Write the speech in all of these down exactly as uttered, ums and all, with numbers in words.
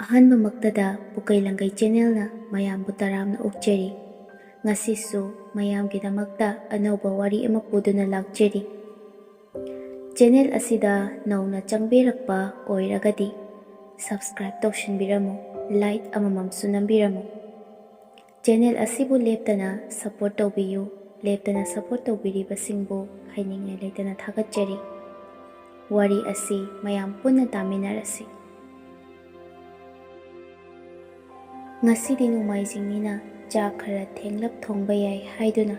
ꯑꯍꯥꯟꯕꯃꯛꯇꯗ ꯄꯨꯀꯩ ꯂꯪꯒꯩ ꯆꯦꯅꯦꯜꯅ ꯃꯌꯥꯝꯕꯨ ꯇꯔꯥꯝꯅ ꯑꯣꯛꯆꯔꯤ꯫ ꯉꯁꯤꯁꯨ ꯃꯌꯥꯝꯒꯤꯗꯃꯛꯇ ꯑꯅꯧꯕ ꯋꯥꯔꯤ ꯑꯃ ꯄꯨꯗꯨꯅ ꯂꯥꯛꯆꯔꯤ꯫ ꯆꯦꯅꯦꯜ ꯑꯁꯤꯗ ꯅꯧꯅ ꯆꯪꯕꯤꯔꯛꯄ ꯑꯣꯏꯔꯒꯗꯤ subscribe ꯇꯧꯁꯤꯟꯕꯤꯔꯝꯃꯨ, like ꯑꯃꯃꯝꯁꯨ ꯅꯝꯕꯤꯔꯝꯃꯨ꯫ ꯆꯦꯅꯦꯜ ꯑꯁꯤꯕꯨ ꯂꯦꯞꯇꯅ support ꯇꯧꯕꯤꯌꯨ꯫ ꯂꯦꯞꯇꯅ support ꯇꯧꯕꯤꯔꯤꯕꯁꯤꯡꯕꯨ ꯍꯥꯏꯅꯤꯡꯉꯥꯏ ꯂꯩꯇꯅ ꯊꯥꯒꯠꯆꯔꯤ꯫ ꯋꯥꯔꯤ ꯑꯁꯤ ꯃꯌꯥꯝ ꯄꯨꯟꯅ ꯇꯥꯃꯤꯟꯅꯔꯁꯤ꯫ ꯉꯁꯤꯗꯤ ꯅꯣꯡꯃꯥꯏꯖꯤꯡꯅꯤꯅ ꯆꯥꯛ ꯈꯔ ꯊꯦꯡꯂꯞ ꯊꯣꯡꯕ ꯌꯥꯏ ꯍꯥꯏꯗꯨꯅ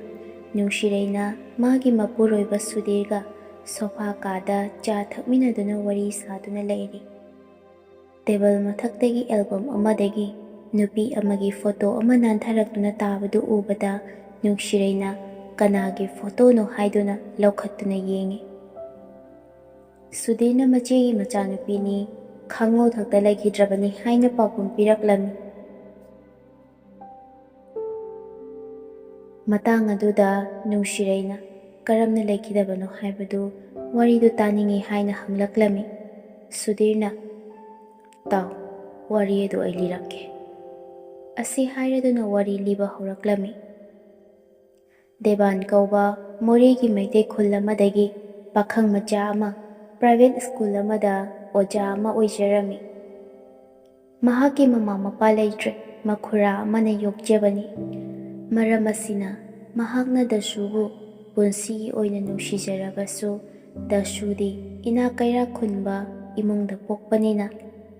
ꯅꯨꯡꯁꯤꯔꯩꯅ ꯃꯥꯒꯤ ꯃꯄꯨꯔꯣꯏꯕ ꯁꯨꯙꯤꯔꯒ ꯁꯣꯐꯥ ꯀꯥꯗ ꯆꯥ ꯊꯛꯃꯤꯟꯅꯗꯨꯅ ꯋꯥꯔꯤ ꯁꯥꯗꯨꯅ ꯂꯩꯔꯤ꯫ ꯇꯦꯕꯜ ꯃꯊꯛꯇꯒꯤ album ꯑꯃꯗꯒꯤ ꯅꯨꯄꯤ ꯑꯃꯒꯤ ꯐꯣꯇꯣ ꯑꯃ ꯅꯥꯟꯊꯔꯛꯇꯨꯅ ꯇꯥꯕꯗꯨ ꯎꯕꯗ ꯅꯨꯡꯁꯤꯔꯩꯅ ꯀꯅꯥꯒꯤ ꯐꯣꯇꯣꯅꯣ ꯍꯥꯏꯗꯨꯅ ꯂꯧꯈꯠꯇꯨꯅ ꯌꯦꯡꯉꯤ꯫ ꯁꯨꯙꯤꯔꯅ ꯃꯆꯦꯒꯤ ꯃꯆꯥꯅꯨꯄꯤꯅꯤ, ꯈꯥꯡꯉꯧ ꯊꯛꯇ ꯂꯩꯈꯤꯗ꯭ꯔꯕꯅꯤ ꯍꯥꯏꯅ ꯄꯥꯎꯈꯨꯝ ꯄꯤꯔꯛꯂꯝꯃꯤ꯫ ꯃꯇꯥꯡ ꯑꯗꯨꯗ ꯅꯨꯡꯁꯤꯔꯩꯅ ꯀꯔꯝꯅ ꯂꯩꯈꯤꯗꯕꯅꯣ ꯍꯥꯏꯕꯗꯨ ꯋꯥꯔꯤꯗꯨ ꯇꯥꯅꯤꯡꯏ ꯍꯥꯏꯅ ꯍꯪꯂꯛꯂꯝꯃꯤ꯫ ꯁꯨꯙꯤꯔꯅ, "ꯇꯥꯎ, ꯋꯥꯔꯤ ꯑꯗꯨ ꯑꯩ ꯂꯤꯔꯛꯀꯦ" ꯑꯁꯤ ꯍꯥꯏꯔꯗꯨꯅ ꯋꯥꯔꯤ ꯂꯤꯕ ꯍꯧꯔꯛꯂꯝꯃꯤ꯫ ꯗꯦꯕꯥꯟ ꯀꯧꯕ ꯃꯣꯔꯦꯒꯤ ꯃꯩꯇꯩ ꯈꯨꯜ ꯑꯃꯗꯒꯤ ꯄꯥꯈꯪ ꯃꯆꯥ ꯑꯃ private school ꯑꯃꯗ ꯑꯣꯖꯥ ꯑꯃ ꯑꯣꯏꯖꯔꯝꯃꯤ꯫ ꯃꯍꯥꯛꯀꯤ ꯃꯃꯥ ꯃꯄꯥ ꯂꯩꯇ꯭ꯔꯦ, ꯃꯈꯨꯔꯥ ꯑꯃꯅ ꯌꯣꯛꯆꯕꯅꯤ꯫ ꯃꯔꯝ ꯑꯁꯤꯅ ꯃꯍꯥꯛꯅ ꯗꯁꯨꯕꯨ ꯄꯨꯟꯁꯤꯒꯤ ꯑꯣꯏꯅ ꯅꯨꯡꯁꯤꯖꯔꯕꯁꯨ, ꯗꯁꯨꯗꯤ ꯏꯅꯥꯛ ꯀꯩꯔꯥꯛ ꯈꯨꯟꯕ ꯏꯃꯨꯡꯗ ꯄꯣꯛꯄꯅꯤꯅ,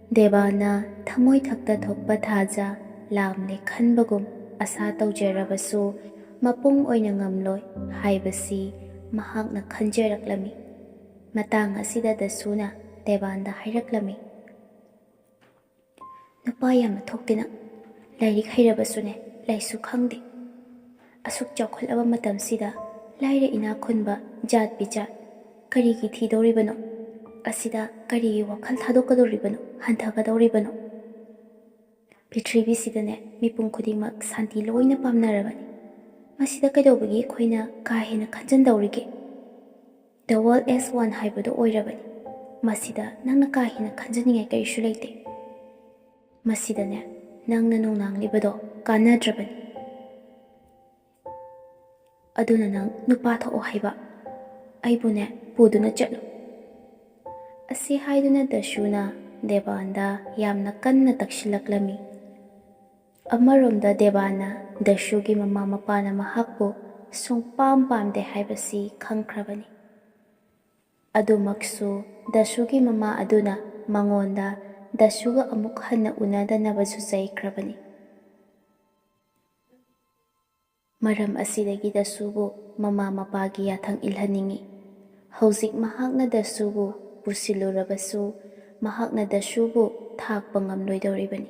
ꯗꯦꯕꯥꯅ ꯊꯃꯣꯏ ꯊꯛꯇ ꯊꯣꯛꯄ ꯊꯥꯖ ꯂꯥꯝꯂꯦ ꯈꯟꯕꯒꯨꯝ ꯑꯁꯥ ꯇꯧꯖꯔꯕꯁꯨ ꯃꯄꯨꯡ ꯑꯣꯏꯅ ꯉꯝꯂꯣꯏ ꯍꯥꯏꯕꯁꯤ ꯃꯍꯥꯛꯅ ꯈꯟꯖꯔꯛꯂꯝꯃꯤ꯫ ꯃꯇꯥꯡ ꯑꯁꯤꯗ ꯗꯁꯨꯅ ꯗꯦꯕꯥꯟꯗ ꯍꯥꯏꯔꯛꯂꯝꯃꯤ, "ꯅꯨꯄꯥ ꯌꯥꯝꯅ ꯊꯣꯛꯇꯦ ꯅꯪ꯫ ꯂꯥꯏꯔꯤꯛ ꯍꯩꯔꯕꯁꯨꯅꯦ, ꯂꯥꯏꯁꯨ ꯈꯪꯗꯦ꯫ ꯑꯁꯨꯛ ꯆꯥꯎꯈꯠꯂꯕ ꯃꯇꯝꯁꯤꯗ ꯂꯥꯏꯔ ꯏꯅꯥꯛ ꯈꯨꯟꯕ, ꯖꯥꯠ ꯕꯤꯖꯥꯠ ꯀꯔꯤꯒꯤ ꯊꯤꯗꯧꯔꯤꯕꯅꯣ? ꯑꯁꯤꯗ ꯀꯔꯤꯒꯤ ꯋꯥꯈꯜ ꯊꯥꯗꯣꯛꯀꯗꯧꯔꯤꯕꯅꯣ, ꯍꯟꯊꯒꯗꯧꯔꯤꯕꯅꯣ? ꯄ꯭ꯔꯤꯊꯤꯕꯤꯁꯤꯗꯅꯦ, ꯃꯤꯄꯨꯝ ꯈꯨꯗꯤꯡꯃꯛ ꯁꯥꯟꯇꯤ ꯂꯣꯏꯅ ꯄꯥꯝꯅꯔꯕꯅꯤ꯫ ꯃꯁꯤꯗ ꯀꯩꯗꯧꯕꯒꯤ ꯑꯩꯈꯣꯏꯅ ꯀꯥ ꯍꯦꯟꯅ ꯈꯟꯖꯟꯗꯧꯔꯤꯒꯦ? The world as one ꯍꯥꯏꯕꯗꯨ ꯑꯣꯏꯔꯕꯅꯤ꯫ ꯃꯁꯤꯗ ꯅꯪꯅ ꯀꯥ ꯍꯦꯟꯅ ꯈꯟꯖꯅꯤꯡꯉꯥꯏ ꯀꯔꯤꯁꯨ ꯂꯩꯇꯦ"꯫ "ꯃꯁꯤꯗꯅꯦ, ꯅꯪꯅ ꯅꯨꯡꯅꯥꯡꯂꯤꯕꯗꯣ ꯀꯥꯟꯅꯗ꯭ꯔꯕꯅꯤ꯫ ꯑꯗꯨꯅ ꯅꯪ ꯅꯨꯄꯥ ꯊꯣꯛꯑꯣ ꯍꯥꯏꯕ, ꯑꯩꯕꯨꯅꯦ ꯄꯨꯗꯨꯅ ꯆꯠꯂꯨ"꯫ ꯑꯁꯤ ꯍꯥꯏꯗꯨꯅ ꯗꯁꯨꯅ ꯗꯦꯕꯥꯟꯗ ꯌꯥꯝꯅ ꯀꯟꯅ ꯇꯛꯁꯤꯜꯂꯛꯂꯝꯃꯤ꯫ ꯑꯃꯔꯣꯝꯗ ꯗꯦꯕꯥꯟꯅ ꯗꯁꯨꯒꯤ ꯃꯃꯥ ꯃꯄꯥꯅ ꯃꯍꯥꯛꯄꯨ ꯁꯨꯡꯄꯥꯝ ꯄꯥꯝꯗꯦ ꯍꯥꯏꯕꯁꯤ ꯈꯪꯈ꯭ꯔꯕꯅꯤ꯫ ꯑꯗꯨꯃꯛꯁꯨ ꯗꯁꯨꯒꯤ ꯃꯃꯥ ꯑꯗꯨꯅ ꯃꯉꯣꯟꯗ ꯗꯁꯨꯒ ꯑꯃꯨꯛ ꯍꯟꯅ ꯎꯅꯗꯅꯕꯁꯨ ꯆꯩꯈ꯭ꯔꯕꯅꯤ꯫ ꯃꯔꯝ ꯑꯁꯤꯗꯒꯤ ꯗꯁꯨꯕꯨ ꯃꯃꯥ ꯃꯄꯥꯒꯤ ꯌꯥꯊꯪ ꯏꯜꯍꯟꯅꯤꯡꯏ꯫ ꯍꯧꯖꯤꯛ ꯃꯍꯥꯛꯅ ꯗꯁꯨꯕꯨ ꯄꯨꯁꯤꯜꯂꯨꯔꯕꯁꯨ, ꯃꯍꯥꯛꯅ ꯗꯁꯨꯕꯨ ꯊꯥꯛꯄ ꯉꯝꯂꯣꯏꯗꯧꯔꯤꯕꯅꯤ꯫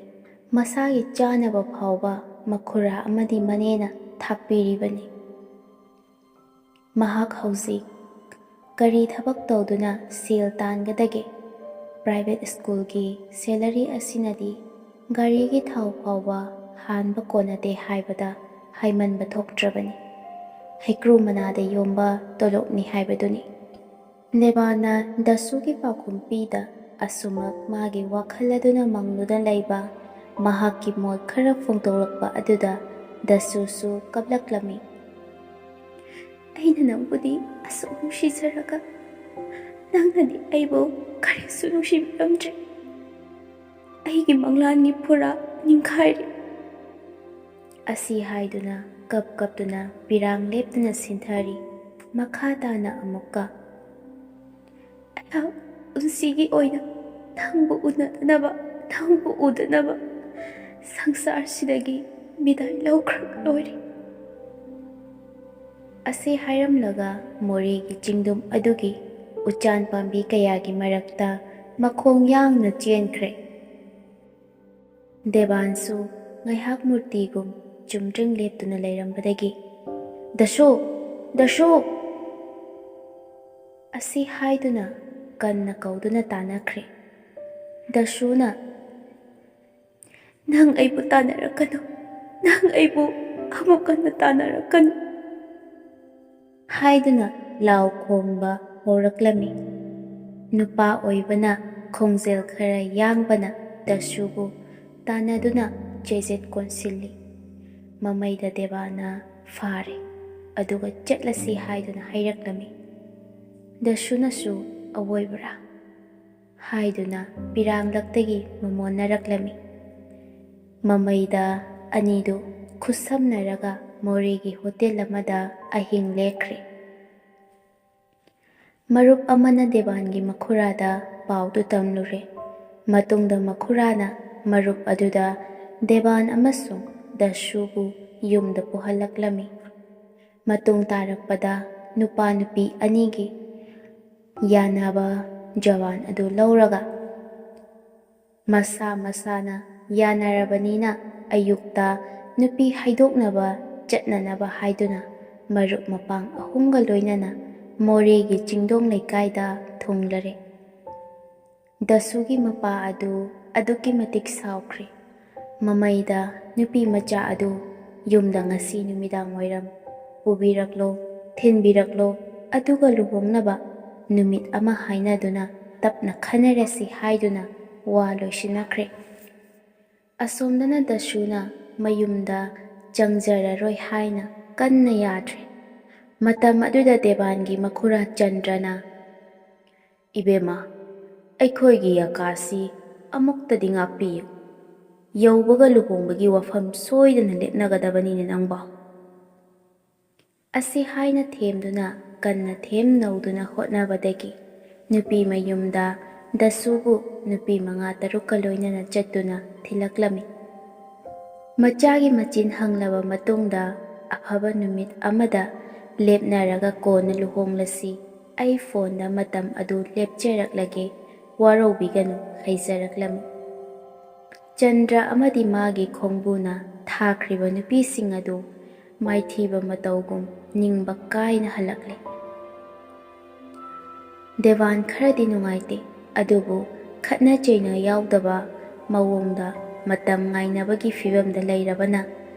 ꯃꯁꯥꯒꯤ ꯆꯥꯅꯕ ꯐꯥꯎꯕ ꯃꯈꯨꯔꯥ ꯑꯃꯗꯤ ꯃꯅꯦꯅ ꯊꯥꯛꯄꯤꯔꯤꯕꯅꯤ꯫ ꯃꯍꯥꯛ ꯍꯧꯖꯤꯛ ꯀꯔꯤ ꯊꯕꯛ ꯇꯧꯗꯨꯅ ꯁꯦꯜ ꯇꯥꯟꯒꯗꯒꯦ? ꯄ꯭ꯔꯥꯏꯚꯦꯠ ꯁ꯭ꯀꯨꯜꯒꯤ ꯁꯦꯂꯔꯤ ꯑꯁꯤꯅꯗꯤ ꯒꯥꯔꯤꯒꯤ ꯊꯥꯎ ꯐꯥꯎꯕ ꯍꯥꯟꯕ ꯀꯣꯟꯅꯗꯦ ꯍꯥꯏꯕꯗ ꯍꯥꯏꯃꯟꯕ ꯊꯣꯛꯇ꯭ꯔꯕꯅꯤ꯫ ꯍꯩꯀ꯭ꯔꯨ ꯃꯅꯥꯗ ꯌꯣꯝꯕ ꯇꯣꯂꯣꯞꯅꯤ ꯍꯥꯏꯕꯗꯨꯅꯤ꯫ ꯂꯦꯕꯥꯅ ꯗꯁꯨꯒꯤ ꯄꯥꯎꯈꯨꯝ ꯄꯤꯗ ꯑꯁꯨꯃꯛ ꯃꯥꯒꯤ ꯋꯥꯈꯜ ꯑꯗꯨꯅ ꯃꯪꯂꯨꯗ ꯂꯩꯕ ꯃꯍꯥꯛꯀꯤ ꯃꯣꯠ ꯈꯔ ꯐꯣꯡꯗꯣꯛꯂꯛꯄ ꯑꯗꯨꯗ ꯗꯁꯨꯁꯨ ꯀꯞꯂꯛꯂꯝꯃꯤ꯫ "ꯑꯩꯅ ꯅꯪꯕꯨꯗꯤ ꯑꯁꯨꯛ ꯅꯨꯡꯁꯤꯖꯔꯒ, ꯅꯪꯅꯗꯤ ꯑꯩꯕꯨ ꯀꯔꯤꯁꯨ ꯅꯨꯡꯁꯤꯕꯤꯔꯝꯗ꯭ꯔꯦ꯫ ꯑꯩꯒꯤ ꯃꯪꯂꯥꯟꯒꯤ ꯐꯨꯔꯥ ꯅꯤꯡꯈꯥꯏꯔꯦ"꯫ ꯑꯁꯤ ꯍꯥꯏꯗꯨꯅ ꯀꯞ ꯀꯞꯇꯨꯅ ꯄꯤꯔꯥꯡ ꯂꯦꯞꯇꯅ ꯁꯤꯟꯊꯔꯤ꯫ ꯃꯈꯥ ꯇꯥꯅ ꯑꯃꯨꯛꯀ, "ꯑꯩꯍꯥꯛ ꯄꯨꯟꯁꯤꯒꯤ ꯑꯣꯏꯅ ꯅꯪꯕꯨ ꯎꯅꯗꯅꯕ, ꯅꯪꯕꯨ ꯎꯗꯅꯕ ꯁꯪꯁꯥꯔꯁꯤꯗꯒꯤ ꯕꯤꯗꯥꯏ ꯂꯧꯈ꯭ꯔꯒ ꯂꯣꯏꯔꯦ"꯫ ꯑꯁꯤ ꯍꯥꯏꯔꯝꯂꯒ ꯃꯣꯔꯦꯒꯤ ꯆꯤꯡꯗꯨꯝ ꯑꯗꯨꯒꯤ ꯎꯆꯥꯟ ꯄꯥꯝꯕꯤ ꯀꯌꯥꯒꯤ ꯃꯔꯛꯇ ꯃꯈꯣꯡ ꯌꯥꯡꯅ ꯆꯦꯟꯈ꯭ꯔꯦ꯫ ꯗꯦꯕꯥꯟꯁꯨ ꯉꯥꯏꯍꯥꯛ ꯃꯨꯔꯇꯤꯒꯨꯝ ꯆꯨꯝꯗ꯭ꯔꯤꯡ ꯂꯦꯞꯇꯨꯅ ꯂꯩꯔꯝꯕꯗꯒꯤ, "ꯗꯁꯨ! ꯗꯁꯨ!" ꯑꯁꯤ ꯍꯥꯏꯗꯨꯅ ꯀꯟꯅ ꯀꯧꯗꯨꯅ ꯇꯥꯟꯅꯈ꯭ꯔꯦ꯫ ꯗꯁꯨꯅ, "ꯅꯪ ꯑꯩꯕꯨ ꯇꯥꯟꯅꯔꯛꯀꯅꯨ, ꯅꯪ ꯑꯩꯕꯨ ꯑꯃꯨꯛ ꯍꯟꯅ ꯇꯥꯟꯅꯔꯛꯀꯅꯨ" ꯍꯥꯏꯗꯨꯅ ꯂꯥꯎ ꯈꯣꯡꯕ ꯍꯧꯔꯛꯂꯝꯃꯤ꯫ ꯅꯨꯄꯥ ꯑꯣꯏꯕꯅ ꯈꯣꯡꯖꯦꯜ ꯈꯔ ꯌꯥꯡꯕꯅ ꯗꯁꯨꯕꯨ ꯇꯥꯟꯅꯗꯨꯅ ꯆꯦꯖꯦꯠ ꯀꯣꯟꯁꯤꯜꯂꯤ꯫ ꯃꯃꯩꯗ ꯗꯦꯕꯥꯅ ꯐꯥꯔꯦ, ꯑꯗꯨꯒ "ꯆꯠꯂꯁꯤ" ꯍꯥꯏꯗꯨꯅ ꯍꯥꯏꯔꯛꯂꯝꯃꯤ꯫ ꯗꯁꯨꯅꯁꯨ "ꯑꯋꯣꯏꯕꯔꯥ?" ꯍꯥꯏꯗꯨꯅ ꯄꯤꯔꯥꯡꯂꯛꯇꯒꯤ ꯃꯃꯣꯟꯅꯔꯛꯂꯝꯃꯤ꯫ ꯃꯃꯩꯗ ꯑꯅꯤꯗꯨ ꯈꯨꯠꯁꯝꯅꯔꯒ ꯃꯣꯔꯦꯒꯤ ꯍꯣꯇꯦꯜ ꯑꯃꯗ ꯑꯍꯤꯡ ꯂꯦꯛꯈ꯭ꯔꯦ꯫ ꯃꯔꯨꯞ ꯑꯃꯅ ꯗꯦꯕꯥꯟꯒꯤ ꯃꯈꯨꯔꯥꯗ ꯄꯥꯎꯗꯨ ꯇꯝꯂꯨꯔꯦ꯫ ꯃꯇꯨꯡꯗ ꯃꯈꯨꯔꯥꯅ ꯃꯔꯨꯞ ꯑꯗꯨꯗ ꯗꯦꯕꯥꯟ ꯑꯃꯁꯨꯡ ꯗꯁꯨꯕꯨ ꯌꯨꯝꯗ ꯄꯨꯍꯜꯂꯛꯂꯝꯃꯤ꯫ ꯃꯇꯨꯡ ꯇꯥꯔꯛꯄꯗ ꯅꯨꯄꯥ ꯅꯨꯄꯤ ꯑꯅꯤꯒꯤ ꯌꯥꯅꯕ ꯖꯋꯥꯟ ꯑꯗꯨ ꯂꯧꯔꯒ ꯃꯁꯥ ꯃꯁꯥꯅ ꯌꯥꯅꯔꯕꯅꯤꯅ ꯑꯌꯨꯛꯇ ꯅꯨꯄꯤ ꯍꯩꯗꯣꯛꯅꯕ ꯆꯠꯅꯅꯕ ꯍꯥꯏꯗꯨꯅ ꯃꯔꯨꯞ ꯃꯄꯥꯡ ꯑꯍꯨꯝꯒ ꯂꯣꯏꯅꯅ ꯃꯣꯔꯦꯒꯤ ꯆꯤꯡꯗꯣꯡ ꯂꯩꯀꯥꯏꯗ ꯊꯨꯡꯂꯔꯦ꯫ ꯗꯁꯨꯒꯤ ꯃꯄꯥ ꯑꯗꯨ ꯑꯗꯨꯛꯀꯤ ꯃꯇꯤꯛ ꯁꯥꯎꯈ꯭ꯔꯦ꯫ ꯃꯃꯩꯗ ꯅꯨꯄꯤ ꯃꯆꯥ ꯑꯗꯨ ꯌꯨꯝꯗ ꯉꯁꯤ ꯅꯨꯃꯤꯗꯥꯡ ꯋꯥꯏꯔꯝ ꯄꯨꯕꯤꯔꯛꯂꯣ, ꯊꯤꯟꯕꯤꯔꯛꯂꯣ, ꯑꯗꯨꯒ ꯂꯨꯍꯣꯡꯅꯕ ꯅꯨꯃꯤꯠ ꯑꯃ ꯍꯥꯏꯅꯗꯨꯅ ꯇꯞꯅ ꯈꯟꯅꯔꯁꯤ ꯍꯥꯏꯗꯨꯅ ꯋꯥ ꯂꯣꯏꯁꯤꯟꯅꯈ꯭ꯔꯦ꯫ ꯑꯁꯣꯝꯗꯅ ꯗꯁꯨꯅ ꯃꯌꯨꯝꯗ ꯆꯪꯖꯔꯔꯣꯏ ꯍꯥꯏꯅ ꯀꯟꯅ ꯌꯥꯗ꯭ꯔꯦ꯫ ꯃꯇꯝ ꯑꯗꯨꯗ ꯗꯦꯕꯥꯟꯒꯤ ꯃꯈꯨꯔꯥ ꯆꯟꯗ꯭ꯔꯅ, "ꯏꯕꯦꯝꯃ, ꯑꯩꯈꯣꯏꯒꯤ ꯌꯀꯥꯁꯤ ꯑꯃꯨꯛꯇꯗꯤ ꯉꯥꯛꯄꯤꯌꯨ꯫ ꯌꯧꯕꯒ ꯂꯨꯍꯣꯡꯕꯒꯤ ꯋꯥꯐꯝ ꯁꯣꯏꯗꯅ ꯂꯦꯞꯅꯒꯗꯕꯅꯤꯅꯦ ꯅꯪꯕꯣ?" ꯑꯁꯤ ꯍꯥꯏꯅ ꯊꯦꯝꯗꯨꯅ ꯀꯟꯅ ꯊꯦꯝ ꯅꯧꯗꯨꯅ ꯍꯣꯠꯅꯕꯗꯒꯤ ꯅꯨꯄꯤ ꯃꯌꯨꯝꯗ ꯗꯁꯨꯕꯨ ꯅꯨꯄꯤ ꯃꯉꯥ ꯇꯔꯨꯛꯀ ꯂꯣꯏꯅꯅ ꯆꯠꯇꯨꯅ ꯊꯤꯜꯂꯛꯂꯝꯃꯤ꯫ ꯃꯆꯥꯒꯤ ꯃꯆꯤꯟ ꯍꯪꯂꯕ ꯃꯇꯨꯡꯗ ꯑꯐꯕ ꯅꯨꯃꯤꯠ ꯑꯃꯗ ꯂꯦꯞꯅꯔꯒ ꯀꯣꯟꯅ ꯂꯨꯍꯣꯡꯂꯁꯤ, ꯑꯩ ꯐꯣꯟꯗ ꯃꯇꯝ ꯑꯗꯨ ꯂꯦꯞꯆꯔꯛꯂꯒꯦ, ꯋꯥꯔꯧꯕꯤꯒꯅꯨ ꯍꯥꯏꯖꯔꯛꯂꯝꯃꯤ꯫ ꯆꯟꯗ꯭ꯔ ꯑꯃꯗꯤ ꯃꯥꯒꯤ ꯈꯣꯡꯕꯨꯅ ꯊꯥꯈ꯭ꯔꯤꯕ ꯅꯨꯄꯤꯁꯤꯡ ꯑꯗꯨ ꯃꯥꯏꯊꯤꯕ ꯃꯇꯧꯒꯨꯝ ꯅꯤꯡꯕ ꯀꯥꯏꯅ ꯍꯜꯂꯛꯂꯦ꯫ ꯗꯦꯋꯥꯟ ꯈꯔꯗꯤ ꯅꯨꯡꯉꯥꯏꯇꯦ, ꯑꯗꯨꯕꯨ ꯈꯠꯅ ꯆꯩꯅ ꯌꯥꯎꯗꯕ ꯃꯑꯣꯡꯗ ꯃꯇꯝ ꯉꯥꯏꯅꯕꯒꯤ ꯐꯤꯕꯝꯗ ꯂꯩꯔꯕꯅ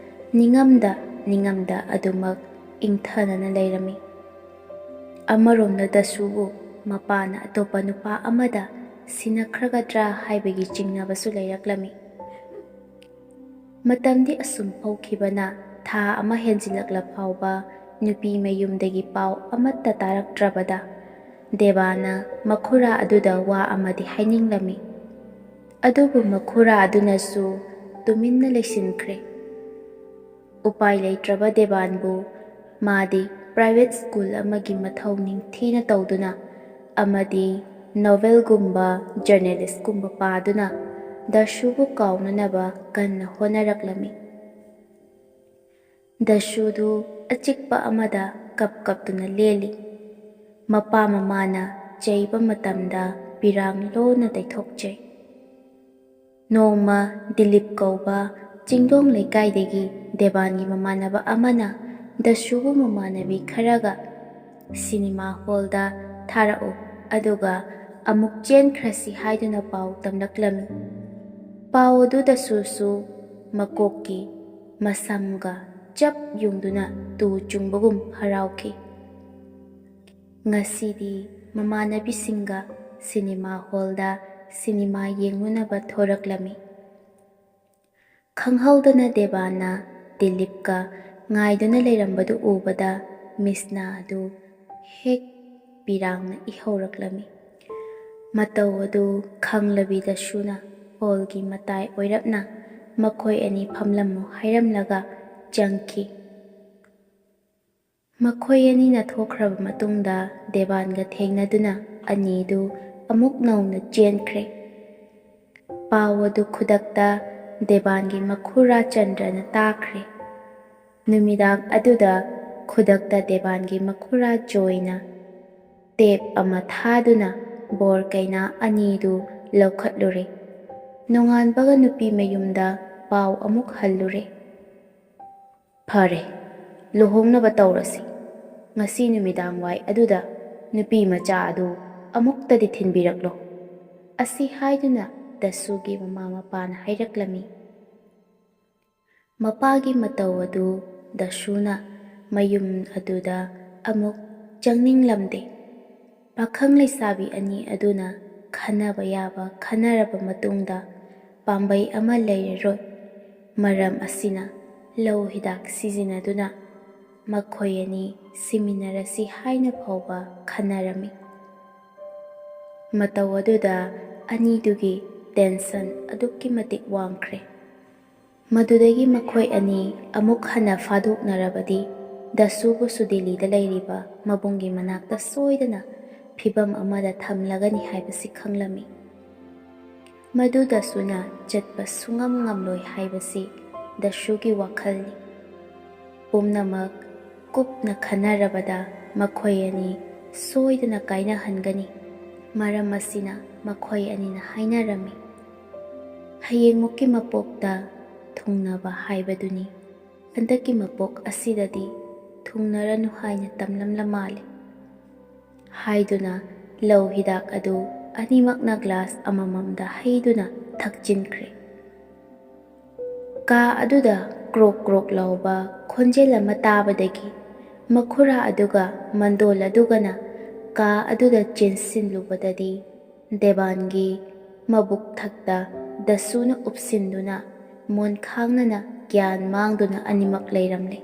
ꯅꯤꯡꯉꯝꯗ ꯅꯤꯡꯉꯝꯗ ꯑꯗꯨꯃꯛ ꯏꯪꯊꯅꯅ ꯂꯩꯔꯝꯃꯤ꯫ ꯑꯃꯔꯣꯝꯗ ꯗꯁꯨꯕꯨ ꯃꯄꯥꯅ ꯑꯇꯣꯞꯄ ꯅꯨꯄꯥ ꯑꯃꯗ ꯁꯤꯟꯅꯈ꯭ꯔꯒꯗ꯭ꯔꯥ ꯍꯥꯏꯕꯒꯤ ꯆꯤꯡꯅꯕꯁꯨ ꯂꯩꯔꯛꯂꯝꯃꯤ꯫ ꯃꯇꯝꯗꯤ ꯑꯁꯨꯝ ꯍꯧꯈꯤꯕꯅ ꯊꯥ ꯑꯃ ꯍꯦꯟꯖꯤꯜꯂꯛꯂ ꯐꯥꯎꯕ ꯅꯨꯄꯤ ꯃꯌꯨꯝꯗꯒꯤ ꯄꯥꯎ ꯑꯃꯠꯇ ꯇꯥꯔꯛꯇ꯭ꯔꯕꯗ ꯗꯦꯕꯥꯅ ꯃꯈꯨꯔꯥ ꯑꯗꯨꯗ ꯋꯥ ꯑꯃꯗꯤ ꯍꯥꯏꯅꯤꯡꯂꯝꯃꯤ꯫ ꯑꯗꯨꯕꯨ ꯃꯈꯨꯔꯥ ꯑꯗꯨꯅꯁꯨ ꯇꯨꯃꯤꯟꯅ ꯂꯩꯁꯤꯟꯈ꯭ꯔꯦ꯫ ꯎꯄꯥꯏ ꯂꯩꯇ꯭ꯔꯕ ꯗꯦꯕꯥꯟꯕꯨ ꯃꯥꯗꯤ private school ꯑꯃꯒꯤ ꯃꯊꯧ ꯅꯤꯡꯊꯤꯅ ꯇꯧꯗꯨꯅ ꯑꯃꯗꯤ novelꯒꯨꯝꯕ journalistꯀꯨꯝꯕ ꯄꯥꯗꯨꯅ ꯗꯁꯨꯕꯨ ꯀꯥꯎꯅꯅꯕ ꯀꯟꯅ ꯍꯣꯠꯅꯔꯛꯂꯝꯃꯤ꯫ ꯗꯁꯨꯗꯨ ꯑꯆꯤꯛꯄ ꯑꯃꯗ ꯀꯞ ꯀꯞꯇꯨꯅ ꯂꯦꯜꯂꯤ꯫ ꯃꯄꯥ ꯃꯃꯥꯅ ꯆꯩꯕ ꯃꯇꯝꯗ ꯄꯤꯔꯥꯡ ꯂꯣꯟꯅ ꯇꯩꯊꯣꯛꯆꯩ꯫ ꯅꯣꯡꯃ ꯗꯤꯂꯤꯞ ꯀꯧꯕ ꯆꯤꯡꯗꯣꯡ ꯂꯩꯀꯥꯏꯗꯒꯤ ꯗꯦꯕꯥꯟꯒꯤ ꯃꯃꯥꯟꯅꯕ ꯑꯃꯅ ꯗꯁꯨꯕꯨ ꯃꯃꯥꯟꯅꯕꯤ ꯈꯔꯒ cinema hallꯗ ꯊꯥꯔꯛꯎ, ꯑꯗꯨꯒ ꯑꯃꯨꯛ ꯆꯦꯟꯈ꯭ꯔꯁꯤ ꯍꯥꯏꯗꯨꯅ ꯄꯥꯎ ꯇꯝꯂꯛꯂꯝꯃꯤ꯫ ꯄꯥꯎ ꯑꯗꯨ ꯗꯁꯨꯁꯨ ꯃꯀꯣꯛꯀꯤ ꯃꯁꯝꯒ ꯆꯞ ꯌꯨꯡꯗꯨꯅ ꯇꯨ ꯆꯨꯡꯕꯒꯨꯝ ꯍꯔꯥꯎꯈꯤ꯫ ꯉꯁꯤꯗꯤ ꯃꯃꯥꯟꯅꯕꯤꯁꯤꯡꯒ cinema hallꯗ cinema ꯌꯦꯡꯉꯨꯅꯕ ꯊꯣꯔꯛꯂꯝꯃꯤ꯫ ꯈꯪꯍꯧꯗꯅ ꯗꯦꯕꯥꯟꯅ ꯗꯤꯂꯤꯞꯀ ꯉꯥꯏꯗꯨꯅ ꯂꯩꯔꯝꯕꯗꯨ ꯎꯕꯗ ꯃꯤꯁꯅꯥ ꯑꯗꯨ ꯍꯦꯛ ꯄꯤꯔꯥꯡꯅ ꯏꯍꯧꯔꯛꯂꯝꯃꯤ꯫ ꯃꯇꯧ ꯑꯗꯨ ꯈꯪꯂꯕꯤ ꯗꯁꯨꯅ hallꯒꯤ ꯃꯇꯥꯏ ꯑꯣꯏꯔꯞꯅ ꯃꯈꯣꯏ ꯑꯅꯤ ꯐꯝꯂꯝꯃꯨ ꯍꯥꯏꯔꯝꯂꯒ ꯆꯪꯈꯤ꯫ ꯃꯈꯣꯏ ꯑꯅꯤꯅ ꯊꯣꯛꯈ꯭ꯔꯕ ꯃꯇꯨꯡꯗ ꯗꯦꯕꯥꯟꯒ ꯊꯦꯡꯅꯗꯨꯅ ꯑꯅꯤꯗꯨ ꯑꯃꯨꯛ ꯅꯧꯅ ꯆꯦꯟꯈ꯭ꯔꯦ꯫ ꯄꯥꯎ ꯑꯗꯨ ꯈꯨꯗꯛꯇ ꯗꯦꯕꯥꯟꯒꯤ ꯃꯈꯨꯔꯥ ꯆꯟꯗ꯭ꯔꯅ ꯇꯥꯈ꯭ꯔꯦ꯫ ꯅꯨꯃꯤꯗꯥꯡ ꯑꯗꯨꯗ ꯈꯨꯗꯛꯇ ꯗꯦꯕꯥꯟꯒꯤ ꯃꯈꯨꯔꯥ ꯖꯣꯏꯅ tape ꯑꯃ ꯊꯥꯗꯨꯅ ꯕꯣꯔ ꯀꯩꯅꯥ ꯑꯅꯤꯗꯨ ꯂꯧꯈꯠꯂꯨꯔꯦ꯫ ꯅꯣꯡꯉꯥꯟꯕꯒ ꯅꯨꯄꯤ ꯃꯌꯨꯝꯗ ꯄꯥꯎ ꯑꯃꯨꯛ ꯍꯜꯂꯨꯔꯦ꯫ "ꯐꯔꯦ, ꯂꯨꯍꯣꯡꯅꯕ ꯇꯧꯔꯁꯤ꯫ ꯉꯁꯤ ꯅꯨꯃꯤꯗꯥꯡ ꯋꯥꯏ ꯑꯗꯨꯗ ꯅꯨꯄꯤ ꯃꯆꯥ ꯑꯗꯨ ꯑꯃꯨꯛꯇꯗꯤ ꯊꯤꯟꯕꯤꯔꯛꯂꯣ" ꯑꯁꯤ ꯍꯥꯏꯗꯨꯅ ꯗꯁꯨꯒꯤ ꯃꯃꯥ ꯃꯄꯥꯅ ꯍꯥꯏꯔꯛꯂꯝꯃꯤ꯫ ꯃꯄꯥꯒꯤ ꯃꯇꯧ ꯑꯗꯨ ꯗꯁꯨꯅ ꯃꯌꯨꯝ ꯑꯗꯨꯗ ꯑꯃꯨꯛ ꯆꯪꯅꯤꯡꯂꯝꯗꯦ꯫ ꯄꯥꯈꯪ ꯂꯩꯁꯥꯕꯤ ꯑꯅꯤ ꯑꯗꯨꯅ ꯈꯟꯅꯕ ꯌꯥꯕ ꯈꯟꯅꯔꯕ ꯃꯇꯨꯡꯗ ꯄꯥꯝꯕꯩ ꯑꯃ ꯂꯩꯔꯔꯣꯏ꯫ ꯃꯔꯝ ꯑꯁꯤꯅ ꯂꯧ ꯍꯤꯗꯥꯛ ꯁꯤꯖꯤꯟꯅꯗꯨꯅ ꯃꯈꯣꯏ ꯑꯅꯤ ꯁꯤꯃꯤꯟꯅꯔꯁꯤ ꯍꯥꯏꯅ ꯐꯥꯎꯕ ꯈꯟꯅꯔꯝꯃꯤ꯫ ꯃꯇꯧ ꯑꯗꯨꯗ ꯑꯅꯤꯗꯨꯒꯤ ꯇꯦꯟꯁꯟ ꯑꯗꯨꯛꯀꯤ ꯃꯇꯤꯛ ꯋꯥꯡꯈ꯭ꯔꯦ꯫ ꯃꯗꯨꯗꯒꯤ ꯃꯈꯣꯏ ꯑꯅꯤ ꯑꯃꯨꯛ ꯍꯟꯅ ꯐꯥꯗꯣꯛꯅꯔꯕꯗꯤ ꯗꯁꯨꯕꯨꯁꯨ ꯗꯤꯜꯂꯤꯗ ꯂꯩꯔꯤꯕ ꯃꯕꯨꯡꯒꯤ ꯃꯅꯥꯛꯇ ꯁꯣꯏꯗꯅ ꯐꯤꯚꯝ ꯑꯃꯗ ꯊꯝꯂꯒꯅꯤ ꯍꯥꯏꯕꯁꯤ ꯈꯪꯂꯝꯃꯤ꯫ ꯃꯗꯨ ꯗꯁꯨꯅ ꯆꯠꯄ ꯁꯨꯡꯉꯝ ꯉꯝꯂꯣꯏ ꯍꯥꯏꯕꯁꯤ ꯗꯁꯨꯒꯤ ꯋꯥꯈꯜꯅꯤ꯫ ꯄꯨꯝꯅꯃꯛ ꯀꯨꯞꯅ ꯈꯟꯅꯔꯕꯗ ꯃꯈꯣꯏ ꯑꯅꯤ ꯁꯣꯏꯗꯅ ꯀꯥꯏꯅꯍꯟꯒꯅꯤ꯫ ꯃꯔꯝ ꯑꯁꯤꯅ ꯃꯈꯣꯏ ꯑꯅꯤꯅ ꯍꯥꯏꯅꯔꯝꯃꯤ, "ꯍꯌꯦꯡꯃꯨꯛꯀꯤ ꯃꯄꯣꯛꯇ ꯊꯨꯡꯅꯕ ꯍꯥꯏꯕꯗꯨꯅꯤ꯫ ꯍꯟꯗꯛꯀꯤ ꯃꯄꯣꯛ ꯑꯁꯤꯗꯗꯤ ꯊꯨꯡꯅꯔꯅꯨ" ꯍꯥꯏꯅ ꯇꯝꯂꯝꯂ ꯃꯥꯜꯂꯦ꯫ ꯍꯥꯏꯗꯨꯅ ꯂꯧ ꯍꯤꯗꯥꯛ ꯑꯗꯨ ꯑꯅꯤꯃꯛꯅ ꯒ꯭ꯂꯥꯁ ꯑꯃꯃꯝꯗ ꯍꯩꯗꯨꯅ ꯊꯛꯆꯤꯟꯈ꯭ꯔꯦ꯫ ꯀꯥ ꯑꯗꯨꯗ ꯀ꯭ꯔꯣꯛ ꯀ꯭ꯔꯣꯛ ꯂꯥꯎꯕ ꯈꯣꯟꯖꯦꯜ ꯑꯃ ꯇꯥꯕꯗꯒꯤ ꯃꯈꯨꯔꯥ ꯑꯗꯨꯒ ꯃꯟꯗꯣꯜ ꯑꯗꯨꯒꯅ ꯀꯥ ꯑꯗꯨꯗ ꯆꯦꯟꯁꯤꯜꯂꯨꯕꯗꯗꯤ ꯗꯦꯕꯥꯟꯒꯤ ꯃꯕꯨꯛ ꯊꯛꯇ ꯗꯁꯨꯅ ꯎꯞꯁꯤꯟꯗꯨꯅ ꯃꯣꯟꯈꯥꯡꯅꯅ ꯒ꯭ꯌꯥꯟ ꯃꯥꯡꯗꯨꯅ ꯑꯅꯤꯃꯛ ꯂꯩꯔꯝꯂꯦ꯫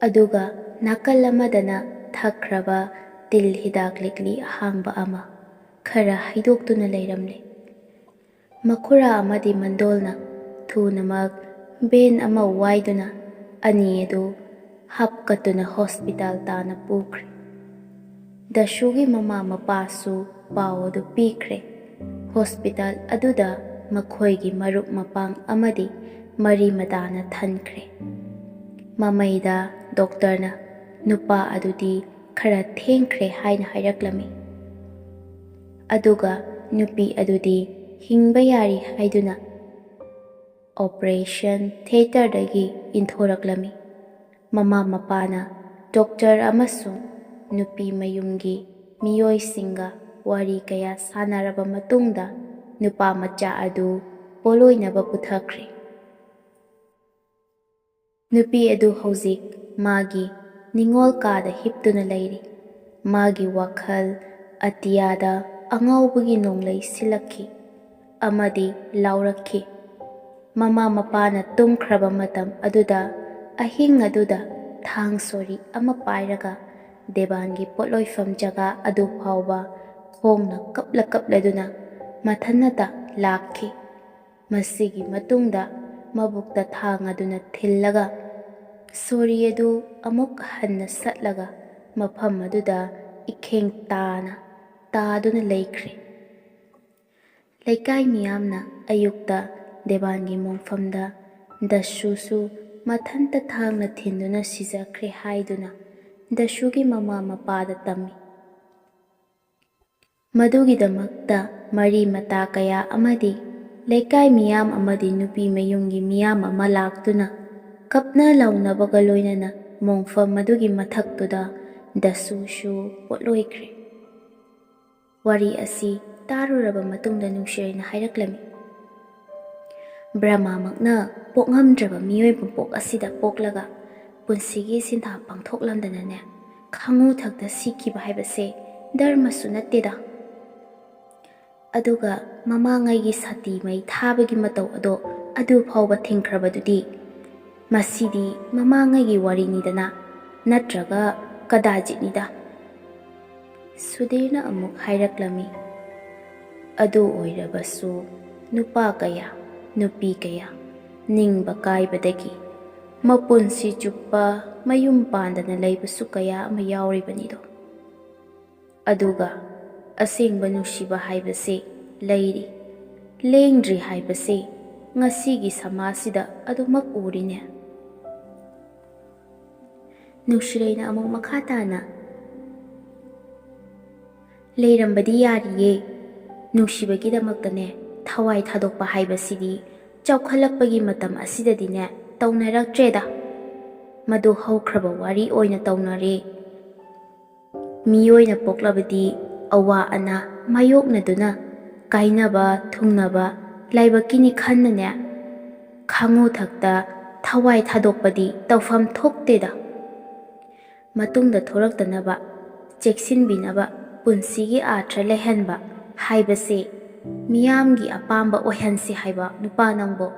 ꯑꯗꯨꯒ ꯅꯥꯀꯜ ꯑꯃꯗꯅ ꯊꯛꯈ꯭ꯔꯕ ꯇꯤꯜ ꯍꯤꯗꯥꯛ ꯂꯤꯛꯂꯤ ꯑꯍꯥꯡꯕ ꯑꯃ ꯈꯔ ꯍꯩꯗꯣꯛꯇꯨꯅ ꯂꯩꯔꯝꯂꯦ꯫ ꯃꯈꯨꯔꯥ ꯑꯃꯗꯤ ꯃꯟꯗꯣꯜꯅ ꯊꯨꯅꯃꯛ ꯚꯦꯟ ꯑꯃ ꯋꯥꯏꯗꯨꯅ ꯑꯅꯤ ꯑꯗꯨ ꯍꯥꯞꯀꯠꯇꯨꯅ ꯍꯣꯁꯄꯤꯇꯥꯜ ꯇꯥꯅ ꯄꯨꯈ꯭ꯔꯦ꯫ ꯗꯁꯨꯒꯤ ꯃꯃꯥ ꯃꯄꯥꯁꯨ ꯄꯥꯎ ꯑꯗꯨ ꯄꯤꯈ꯭ꯔꯦ꯫ ꯍꯣꯁꯄꯤꯇꯥꯜ ꯑꯗꯨꯗ ꯃꯈꯣꯏꯒꯤ ꯃꯔꯨꯞ ꯃꯄꯥꯡ ꯑꯃꯗꯤ ꯃꯔꯤ ꯃꯇꯥꯅ ꯊꯟꯈ꯭ꯔꯦ꯫ ꯃꯃꯩꯗ ꯗꯣꯛꯇꯔꯅ ꯅꯨꯄꯥ ꯑꯗꯨꯗꯤ ꯈꯔ ꯊꯦꯡꯈ꯭ꯔꯦ ꯍꯥꯏꯅ ꯍꯥꯏꯔꯛꯂꯝꯃꯤ꯫ ꯑꯗꯨꯒ ꯅꯨꯄꯤ ꯑꯗꯨꯗꯤ ꯍꯤꯡꯕ ꯌꯥꯔꯤ ꯍꯥꯏꯗꯨꯅ ꯑꯣꯄꯔꯦꯁꯟ ꯊꯤꯌꯦꯇꯔꯗꯒꯤ ꯏꯟꯊꯣꯔꯛꯂꯝꯃꯤ꯫ ꯃꯃꯥ ꯃꯄꯥꯅ ꯗꯣꯛꯇꯔ ꯑꯃꯁꯨꯡ ꯅꯨꯄꯤ ꯃꯌꯨꯝꯒꯤ ꯃꯤꯑꯣꯏꯁꯤꯡꯒ ꯋꯥꯔꯤ ꯀꯌꯥ ꯁꯥꯟꯅꯔꯕ ꯃꯇꯨꯡꯗ ꯅꯨꯄꯥ ꯃꯆꯥ ꯑꯗꯨ ꯄꯣꯠꯂꯣꯏꯅꯕ ꯄꯨꯊꯈ꯭ꯔꯦ꯫ ꯅꯨꯄꯤ ꯑꯗꯨ ꯍꯧꯖꯤꯛ ꯃꯥꯒꯤ ꯅꯤꯡꯉꯣꯜ ꯀꯥꯗ ꯍꯤꯞꯇꯨꯅ ꯂꯩꯔꯤ꯫ ꯃꯥꯒꯤ ꯋꯥꯈꯜ ꯑꯇꯤꯌꯥꯗ ꯑꯉꯥꯎꯕꯒꯤ ꯅꯣꯡꯂꯩ ꯁꯤꯜꯂꯛꯈꯤ꯫ ꯑꯃꯗꯤ ꯂꯥꯎꯔꯛꯈꯤ꯫ ꯃꯃꯥ ꯃꯄꯥꯅ ꯇꯨꯝꯈ꯭ꯔꯕ ꯃꯇꯝ ꯑꯗꯨꯗ, ꯑꯍꯤꯡ ꯑꯗꯨꯗ ꯊꯥꯡ ꯁꯣꯔꯤ ꯑꯃ ꯄꯥꯏꯔꯒ ꯗꯦꯕꯥꯟꯒꯤ ꯄꯣꯠꯂꯣꯏꯐꯝ ꯖꯒꯥ ꯑꯗꯨ ꯐꯥꯎꯕ ꯈꯣꯡꯅ ꯀꯞꯂ ꯀꯞꯂꯗꯨꯅ ꯃꯊꯟꯅꯇ ꯂꯥꯛꯈꯤ꯫ ꯃꯁꯤꯒꯤ ꯃꯇꯨꯡꯗ ꯃꯕꯨꯛꯇ ꯊꯥꯡ ꯑꯗꯨꯅ ꯊꯤꯜꯂꯒ ꯁꯣꯔꯤ ꯑꯗꯨ ꯑꯃꯨꯛ ꯍꯟꯅ ꯁꯠꯂꯒ ꯃꯐꯝ ꯑꯗꯨꯗ ꯏꯈꯦꯡ ꯇꯥꯅ ꯇꯥꯗꯨꯅ ꯂꯩꯈ꯭ꯔꯦ꯫ ꯂꯩꯀꯥꯏ ꯃꯤꯌꯥꯝꯅ ꯑꯌꯨꯛꯇ ꯗꯦꯕꯥꯟꯒꯤ ꯃꯣꯡꯐꯝꯗ ꯗꯁꯨꯁꯨ ꯃꯊꯟꯇ ꯊꯥꯡꯅ ꯊꯤꯟꯗꯨꯅ ꯁꯤꯖꯈ꯭ꯔꯦ ꯍꯥꯏꯗꯨꯅ ꯗꯁꯨꯒꯤ ꯃꯃꯥ ꯃꯄꯥꯗ ꯇꯝꯃꯤ꯫ ꯃꯗꯨꯒꯤꯗꯃꯛꯇ ꯃꯔꯤ ꯃꯇꯥ ꯀꯌꯥ ꯑꯃꯗꯤ ꯂꯩꯀꯥꯏ ꯃꯤꯌꯥꯝ ꯑꯃꯗꯤ ꯅꯨꯄꯤ ꯃꯌꯨꯝꯒꯤ ꯃꯤꯌꯥꯝ ꯑꯃ ꯂꯥꯛꯇꯨꯅ ꯀꯞꯅ ꯂꯥꯎꯅꯕꯒ ꯂꯣꯏꯅꯅ ꯃꯣꯡꯐꯝ ꯑꯗꯨꯒꯤ ꯃꯊꯛꯇꯨꯗ ꯗꯁꯨꯁꯨ ꯄꯣꯠꯂꯣꯏꯈ꯭ꯔꯦ꯫ ꯋꯥꯔꯤ ꯑꯁꯤ ꯇꯥꯔꯨꯔꯕ ꯃꯇꯨꯡꯗ ꯅꯨꯡꯁꯤꯔꯩꯅ ꯍꯥꯏꯔꯛꯂꯝꯃꯤ, "ꯕ꯭ꯔꯍꯃꯥꯃꯛꯅ ꯄꯣꯛꯉꯝꯗ꯭ꯔꯕ ꯃꯤꯑꯣꯏ ꯄꯣꯛ ꯑꯁꯤꯗ ꯄꯣꯛꯂꯒ ꯄꯨꯟꯁꯤꯒꯤ ꯁꯤꯟꯊꯥ ꯄꯥꯡꯊꯣꯛꯂꯝꯗꯅꯅꯦ, ꯈꯥꯉꯨ ꯊꯛꯇ ꯁꯤꯈꯤꯕ ꯍꯥꯏꯕꯁꯦ ꯙꯔꯃꯁꯨ ꯅꯠꯇꯦꯗ꯫ ꯑꯗꯨꯒ ꯃꯃꯥꯡꯉꯩꯒꯤ ꯁꯇꯤ ꯃꯩ ꯊꯥꯕꯒꯤ ꯃꯇꯧ ꯑꯗꯣ ꯑꯗꯨ ꯐꯥꯎꯕ ꯊꯤꯡꯈ꯭ꯔꯕꯗꯨꯗꯤ꯫ ꯃꯁꯤꯗꯤ ꯃꯃꯥꯡꯉꯩꯒꯤ ꯋꯥꯔꯤꯅꯤꯗꯅ, ꯅꯠꯇ꯭ꯔꯒ ꯀꯗꯥꯖꯤꯠꯅꯤꯗ꯫" ꯁꯨꯙꯤꯔꯅ ꯑꯃꯨꯛ ꯍꯥꯏꯔꯛꯂꯝꯃꯤ, "ꯑꯗꯨ ꯑꯣꯏꯔꯕꯁꯨ ꯅꯨꯄꯥ ꯀꯌꯥ, ꯅꯨꯄꯤ ꯀꯌꯥ ꯅꯤꯡꯕ ꯀꯥꯏꯕꯗꯒꯤ ꯃꯄꯨꯟꯁꯤ ꯆꯨꯞꯄ ꯃꯌꯨꯝ ꯄꯥꯟꯗꯅ ꯂꯩꯕꯁꯨ ꯀꯌꯥ ꯑꯃ ꯌꯥꯎꯔꯤꯕꯅꯤꯗꯣ꯫ ꯑꯗꯨꯒ ꯑꯁꯦꯡꯕ ꯅꯨꯡꯁꯤꯕ ꯍꯥꯏꯕꯁꯤ ꯂꯩꯔꯤ, ꯂꯦꯡꯗ꯭ꯔꯤ ꯍꯥꯏꯕꯁꯤ ꯉꯁꯤꯒꯤ ꯁꯃꯥꯖꯁꯤꯗ ꯑꯗꯨꯃꯛ ꯎꯔꯤꯅꯦ꯫" ꯅꯨꯡꯁꯤꯔꯩꯅ ꯑꯃꯨꯛ ꯃꯈꯥ ꯇꯥꯅ, "ꯂꯩꯔꯝꯕꯗꯤ ꯌꯥꯔꯤꯌꯦ꯫ ꯅꯨꯡꯁꯤꯕꯒꯤꯗꯃꯛꯇꯅꯦ ꯊꯋꯥꯏ ꯊꯥꯗꯣꯛꯄ ꯍꯥꯏꯕꯁꯤꯗꯤ ꯆꯥꯎꯈꯠꯂꯛꯄꯒꯤ ꯃꯇꯝ ꯑꯁꯤꯗꯗꯤꯅꯦ ꯇꯧꯅꯔꯛꯇ꯭ꯔꯦꯗ꯫ ꯃꯗꯨ ꯍꯧꯈ꯭ꯔꯕ ꯋꯥꯔꯤ ꯑꯣꯏꯅ ꯇꯧꯅꯔꯦ꯫ ꯃꯤꯑꯣꯏꯅ ꯄꯣꯛꯂꯕꯗꯤ ꯑꯋꯥ ꯑꯅꯥ ꯃꯥꯌꯣꯛꯅꯗꯨꯅ ꯀꯥꯏꯅꯕ ꯊꯨꯡꯅꯕ ꯂꯥꯏꯕꯛꯀꯤꯅꯤ ꯈꯟꯅꯅꯦ, ꯈꯥꯉꯨ ꯊꯛꯇ ꯊꯋꯥꯏ ꯊꯥꯗꯣꯛꯄꯗꯤ ꯇꯧꯐꯝ ꯊꯣꯛꯇꯦꯗ꯫ ꯃꯇꯨꯡꯗ ꯊꯣꯔꯛꯇꯅꯕ ꯆꯦꯛꯁꯤꯟꯕꯤꯅꯕ ꯄꯨꯟꯁꯤꯒꯤ ꯑꯥꯔꯊ ꯂꯩꯍꯟꯕ ꯍꯥꯏꯕꯁꯤ ꯃꯤꯌꯥꯝꯒꯤ ꯑꯄꯥꯝꯕ ꯑꯣꯏꯍꯟꯁꯤ ꯍꯥꯏꯕ ꯅꯨꯄꯥ ꯅꯪꯕꯨ